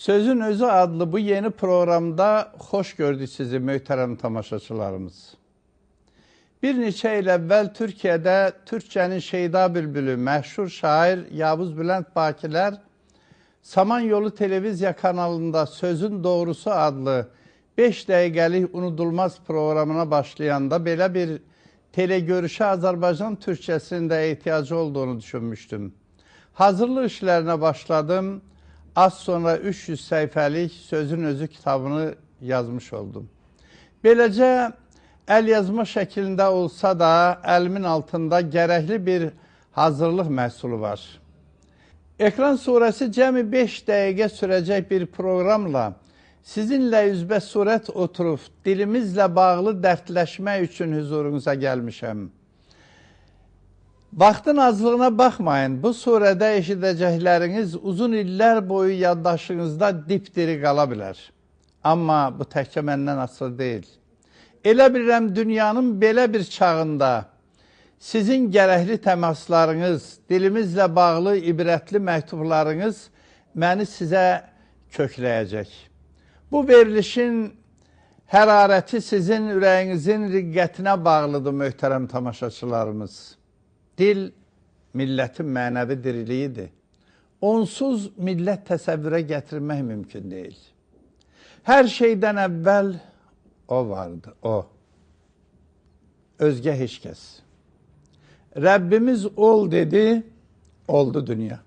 Sözün Özü adlı bu yeni programda xoş gördük sizi möhtərəm tamaşaçılarımız. Bir neçə il əvvəl Türkiyədə Türkçənin Şeyda Bülbülü, məşhur şair Yavuz Bülent Bakilər Samanyolu televiziya kanalında Sözün Doğrusu adlı 5 dəqiqəlik unudulmaz programına başlayanda belə bir telegörüşə Azərbaycan Türkçəsinin də ehtiyacı olduğunu düşünmüşdüm. Hazırlıq işlərinə başladım. Az sonra 300 səhifəlik Sözün Özü kitabını yazmış oldum. Beləcə əl yazma şəklində olsa da əlimin altında gərəkli bir hazırlıq məhsulu var. Ekran surəsi cəmi 5 dəqiqə sürəcək bir proqramla sizinlə üzbə surət oturub dilimizlə bağlı dərdləşmək üçün hüzurunuza gəlmişəm. Vaxtın azlığına baxmayın, bu surədə eşidəcəkləriniz uzun illər boyu yaddaşınızda dipdiri qala bilər. Amma bu təkcə məndən asılı deyil. Elə bilirəm, dünyanın belə bir çağında sizin gərəkli təmaslarınız, dilimizlə bağlı ibrətli məktublarınız məni sizə kökləyəcək. Bu verilişin hərarəti sizin ürəyinizin riqqətinə bağlıdır, möhtərəm tamaşaçılarımız. Dil millətin mənəvi diriliyidir. Onsuz millət təsəvvürə gətirmək mümkün deyil. Hər şeydən əvvəl o vardı, o. Özgə heç kəs. Rəbbimiz ol dedi, oldu dünya.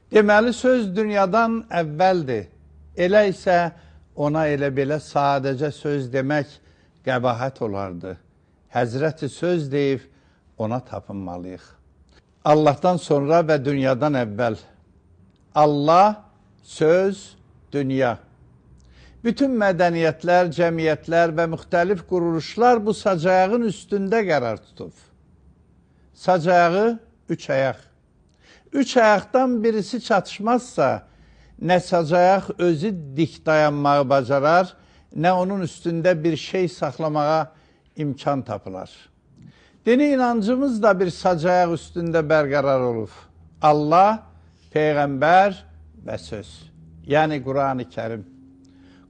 Deməli, söz dünyadan əvvəldir. Elə isə ona elə belə sadəcə söz demək qəbahət olardı. Həzrəti söz deyib ona tapınmalıyıq. Allahdan sonra və dünyadan əvvəl. Allah, söz, dünya. Bütün mədəniyyətlər, cəmiyyətlər və müxtəlif quruluşlar bu sacayağın üstündə qərar tutub. Sacayağı üç ayaq. Üç ayaqdan birisi çatışmazsa, nə sacayaq özü dik dayanmağı bacarar, nə onun üstündə bir şey saxlamağa imkan tapılar. Dini inancımız da bir sacayaq üstündə bərqərar olub. Allah, Peyğəmbər və söz. Yəni Quran-ı Kərim.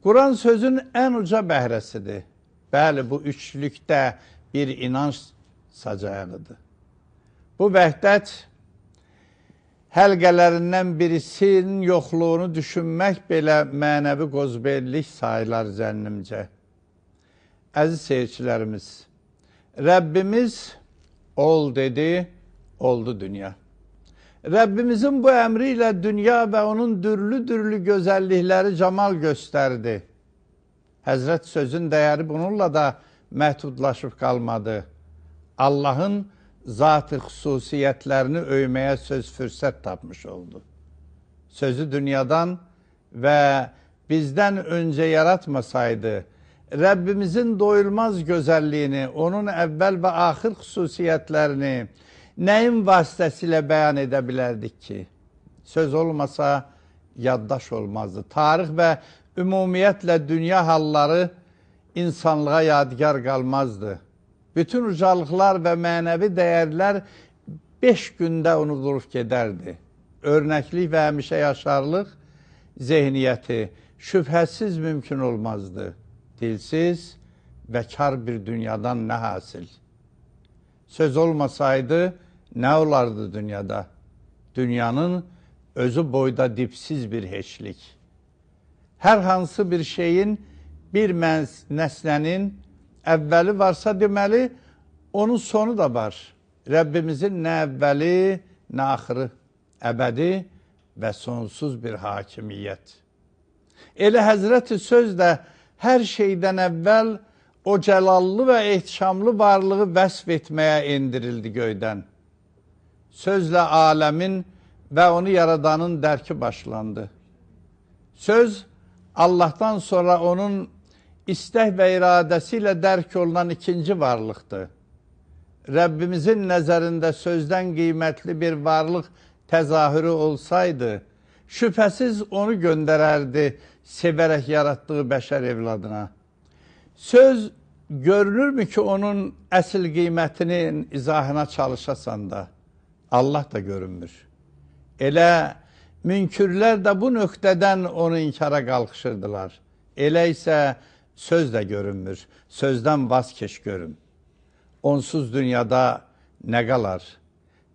Quran sözün ən uca bəhrəsidir. Bəli, bu üçlükdə bir inanc sacayağıdır. Bu vəhdət həlqələrindən birisinin yoxluğunu düşünmək belə mənəvi qozbellik sayılar zənnimcə. Əziz seyircilərimiz, Rəbbimiz ol dedi, oldu dünya. Rəbbimizin bu əmri ilə dünya və onun dürlü-dürlü gözəllikləri camal göstərdi. Həzrət sözün dəyəri bununla da məhdudlaşıb qalmadı. Allahın zatı xüsusiyyətlərini öyməyə söz fürsət tapmış oldu. Sözü dünyadan və bizdən öncə yaratmasaydı, Rəbbimizin doyulmaz gözəlliyini, onun əvvəl və axır xüsusiyyətlərini nəyin vasitəsilə bəyan edə bilərdik ki? Söz olmasa yaddaş olmazdı. Tarix və ümumiyyətlə dünya halları insanlığa yadigar qalmazdı. Bütün ucalıqlar və mənəvi dəyərlər 5 gündə unudulub gedərdi. Örnəklik və həmişə yaşarlıq zehniyyəti şübhəsiz mümkün olmazdı. Dilsiz və kar bir dünyadan nə hasil? Söz olmasaydı nə olardı dünyada? Dünyanın özü boyda dipsiz bir heçlik. Hər hansı bir şeyin, bir nəslənin əvvəli varsa deməli, onun sonu da var. Rəbbimizin nə əvvəli, nə axırı, əbədi və sonsuz bir hakimiyyət. Elə Həzrəti söz də hər şeydən əvvəl o cəlallı və ehtişamlı varlığı vəsf etməyə endirildi göydən. Sözlə aləmin və onu yaradanın dərki başlandı. Söz Allahdan sonra onun istək və iradəsi ilə dərk olunan ikinci varlıqdır. Rəbbimizin nəzərində sözdən qiymətli bir varlıq təzahürü olsaydı, şübhəsiz onu göndərərdi sevərək yaratdığı bəşər evladına. Söz görünürmü ki, onun əsl qiymətinin izahına çalışasan da, Allah da görünmür. Elə Münkürlər də bu nöqtədən onu inkara qalxışırdılar. Elə isə söz də görünmür, sözdən vaz keç görüm. Onsuz dünyada nə qalar?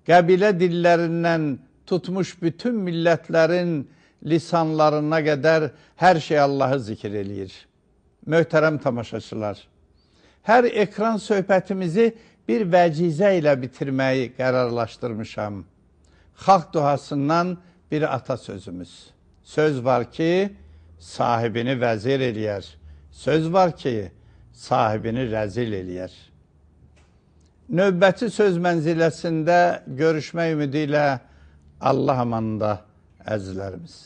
Qəbilə dillərindən tutmuş bütün millətlərin lisanlarına qədər hər şey Allahı zikr eləyir. Möhtərəm tamaşaçılar, hər ekran söhbətimizi bir vəcizə ilə bitirməyi qərarlaşdırmışam. Xalq duasından bir atasözümüz. Söz var ki, sahibini vəzir eləyər. Söz var ki, sahibini rəzil eləyər. Növbəti söz mənziləsində görüşmək ümidi ilə Allah amanında əzizlərimiz.